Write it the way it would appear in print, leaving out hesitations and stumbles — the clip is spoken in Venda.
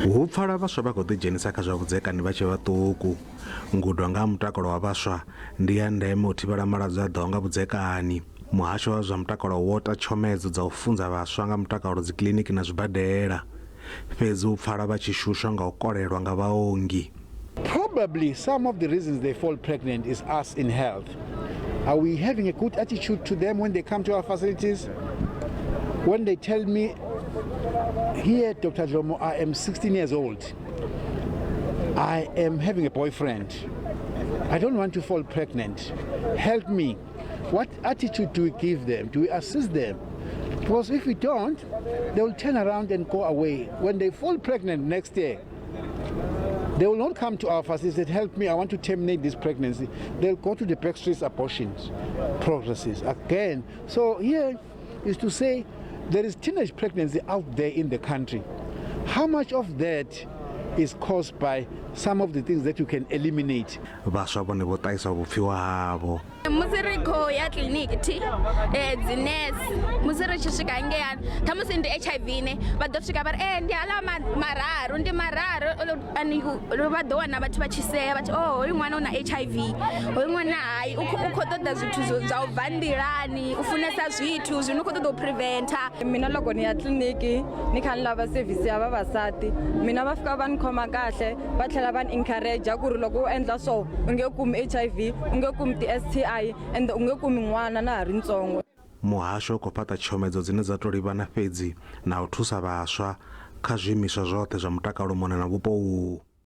Hu pfala vhaswa vha khou ḓidzhenisa kha zwa vhudzekani vha tshe vhaṱuku. Ngudo nga ha mutakalo wa vhaswa ndi ya ndeme u thivhela malwadze a ḓaho nga vhudzekani. Muhasho wa zwa mutakalo wo ta tshomedzo dza u funza vhaswa nga mutakalo dzikiḽiniki na zwibadela. Fhedzi u pfala vha tshi shushwa nga u kolelwa nga vhaongi. Probably some of the reasons they fall pregnant is us in health. Are we having a good attitude to them when they come to our facilities? When they tell me, here, Dr. Dhlomo, I am 16 years old. I am having a boyfriend. I don't want to fall pregnant. Help me. What attitude do we give them? Do we assist them? Because if we don't, they will turn around and go away. When they fall pregnant next year, they will not come to our facility and help me, I want to terminate this pregnancy. They'll go to the backstreet abortions progresses again. So here is to say there is teenage pregnancy out there in the country. How much of that is caused by some of the things that you can eliminate? Vhaswa vhone vho ṱahisa vhupfiwa havho. Musi ri khou ya kiḽiniki thi dzi nurse musi ri tshi swika hangei ṱhamusi ndi HIV ne vha ḓo swika vha ri ee ndi haḽa mararu ndi mararu vha ḓo wana vhathu vha tshi sea vha tshi oh hoyu ṅwana u na HIV hoyu ṅwana hai u khou ṱoḓa zwithu zwa u bva nḓilani u funesa zwithu zwino u khou ṱoḓa u preventer. Mina loko ni ya tliliniki ni kha ni lava service ya vavasati mina va fika va ni khoma kahle va tlhela va ni encourage ku ri loko u endla so u nge kumi HIV u nge kumi ti-STI ende u nge kumi n'wana na ha ri ntsongo. Muhasho u khou fhaṱa tshomedzo dzine dza tou livhana fhedzi na u thusa vhaswa kha zwiimiswa zwoṱhe zwa mutakalo u mona na vhupo uhu.